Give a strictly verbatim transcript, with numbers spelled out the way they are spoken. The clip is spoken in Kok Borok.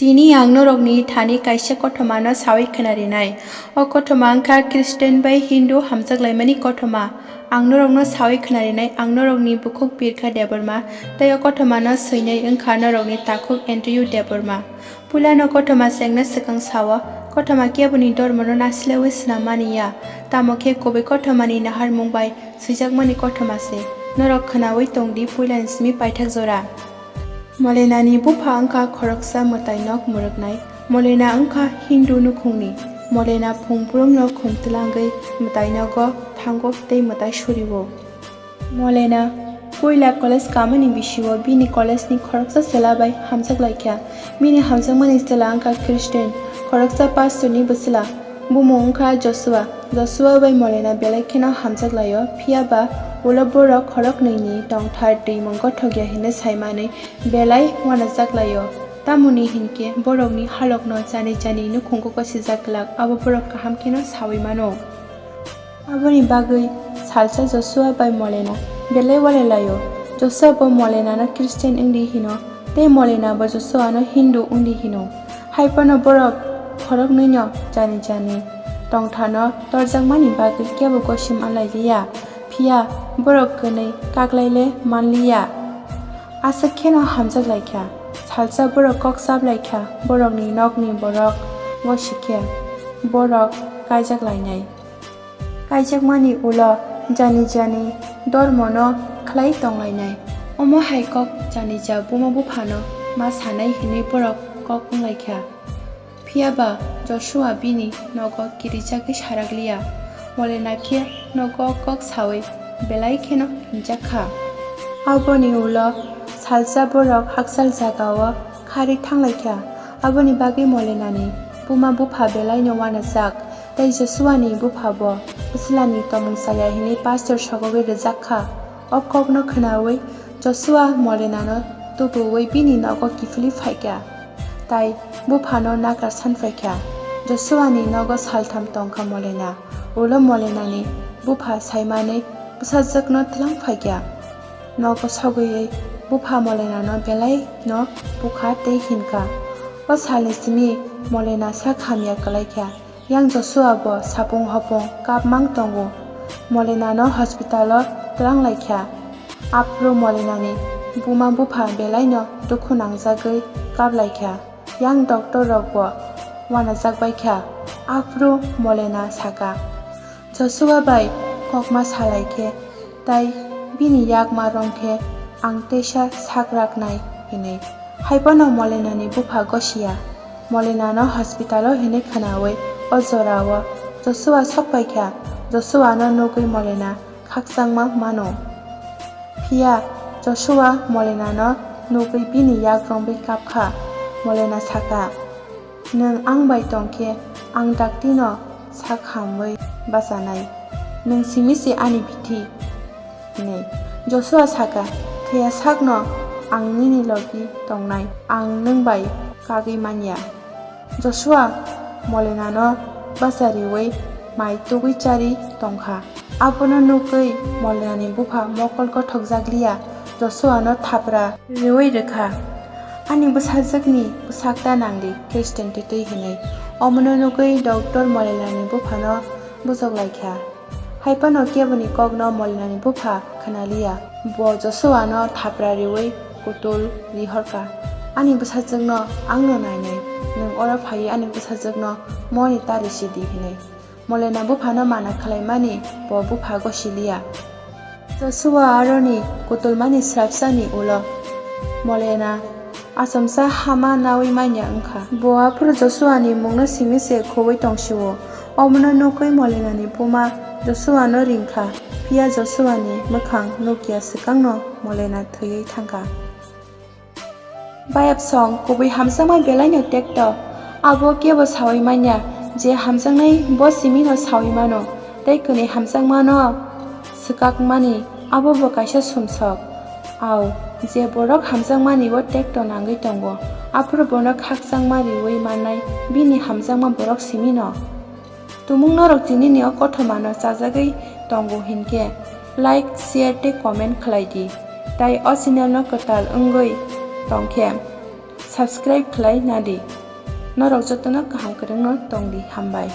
Tini ang norokni thani kaisa kothomano saui khwnarinai. O kothoma wngkha Christian bai Hindu hamjaklaimani kothoma. Ang norokno saui khwnarinai, ang norokni bukhuk Birkha Debbarma, tei o kothomano swinai wngkha norokni takhuk Andrew Debbarma. Puilano kothoma chengna swkang sao, kothoma keboni dormono nasilaiwi swnammani ya, tamo khe kubui kothomani naharmung bai swijakmani kothoma se. Norok khwnaui tongdi puilani simi paithak jora. Molenani bupha wngkha khoroksa mwtai nok mwrwknai. Molena wngkha Hindu nukhungni. Molena phung brumno khum twlangwi mwtai nogo thango tei mwtai surio. Molena puila college kamani bisio bini college ni khoroksa chwla bai hamjak laikha. Bini hamjakmani chwla wngkha Christian, khoroksa pastor ni bwsla. Bumung wngkha Joshua. Joshua bai Molena belai kheno hamjak laio, phiya ba ulo borok khoroknwi ni tongthar twimung gothok ya hinwi saimanwi belai uanajak laio. Tamoni hinkhe borokni halokno jani jani nukhungo gosijak glak, abo borok kaham kheno saui mano. Aboni bagwi salsa Joshua bai Molena belai uale laio. Joshua bo Molenano Christian wngdi hino, tei Molenabo Joshuano Hindu wngdi hino. Hai phano borok khoroknwino jani jani tongthano torjakmani bagwi kebo gosim alailiya, phiya borok kwnwi kaklaile manliya. Aswk kheno hamjak laikha. Salsa borok kok chap laikha, borokni nokni borok gosikhe borok kaijak lainai. Kaijakmani ulo jani jani dormono khlai tonglainai. Omo hai kok jani ja buma buphano ma sanai hinwi borok kok wnglaikha. Phiya ba Joshua bini nogo kirijagwi sarakliya, Molena khe nogo kok saui belai kheno hinjak kha. Aboni ulo salsa borok hakchal jagao kharwi thanglaikha. Aboni bagwi Molenani buma bupha belaino uanajak. Tei Josuani buphabo bwslani tomung chaya hwnwi pastor sogogwi rwjak kha. O kokno khwnaui Josua Molenano tubuui bini nogo kiphilwi phaikha, tai buphano nakar san phaikha. Josuani nogo saltham tongkha Molena. Ulo Molenani bupha saimanwi bwsajwkno tlang phaikha. Nogo sogwiui bupha Molenano belaino bukha tei hinkha, o salni simi Molena sak hamya kwlaikha. Yang Joshua bo sapung hopung kapmang tongo. Molenano hospital-o twlang laikha. Aphuru Molenani buma bupha belaino dukhu nangjagwi kap laikha. Yang doctor rok bo uanajak baikha. Aphuru Molena saka, Joshua bai kokma salaikhe, tai bini yakma romkhe ang teisa sak raknai hinwi. Haiphano Molenani bupha gosiya. Molenano hospital-o hinwi khwnaui o jorao Joshua sokpaikha. Joshuano nugwi Molena khakchangma mano. Phiya Joshua Molenano nugwi bini yak romwi kapkha. Molena saka, "Nwng ang bai tongkhe ang daktino sak hamwi bachanai. Nwng simi se ani bithi," hinwi. Joshua saka, "Thwiya sakno ang nini logi tongnai, ang nwng bai kagwi manya." Joshua Molenano bachariui mai tugwi chari tongkha. Abono nugwi Molenani bupha mokol gothokjakliya, Josuano thapra riui rwkha, "Ani bwsajwkni bwsak ta nangdi, Christian twtwi," hinwi. Omono nugwi doctor Molenani buphano bujok laikha. Haiphano keboni kokno Molenani bupha khwnaliya. Bo Josuano thapra riui kutul rihorkha, "Ani bwsajwkno angno nainai, nwng oro phaiwi ani bwsajwkno moni ta risidi," hinwi. Molena buphano mana khlaimani bo bupha gosiliya. Josua aroni kutulmani srapsani ulo Molena achomsa hama naui manya wngkha. Bo aphuru Josuani mungno simi se khobwi tongsio. Omono nukwi Molenani buma Josuano ringkha, phiya Josuani mwkhang nukya swkangno Molena thwiwi thangkha. Bayapsong kubui hamjakma belaino tekto. Abo kebo saui manya, je hamjaknai bo simino saui mano, tei kwnwi hamjakmano swkakmani abo bo kaisa sumsok. Au, je borok hamjakmani o tekto nangwi tongo, aphuru bono khakchangma riui mannai bini hamjakma borok simino. Tumung norok tinini o kothomano chajagwi tongo hinkhe, like, share tei comment khlai di. Tai o channel no kwtal wngwi tongkhe, subscribe khlai nadi. Norok jotono kaham kwrwngno tongdi, hambai.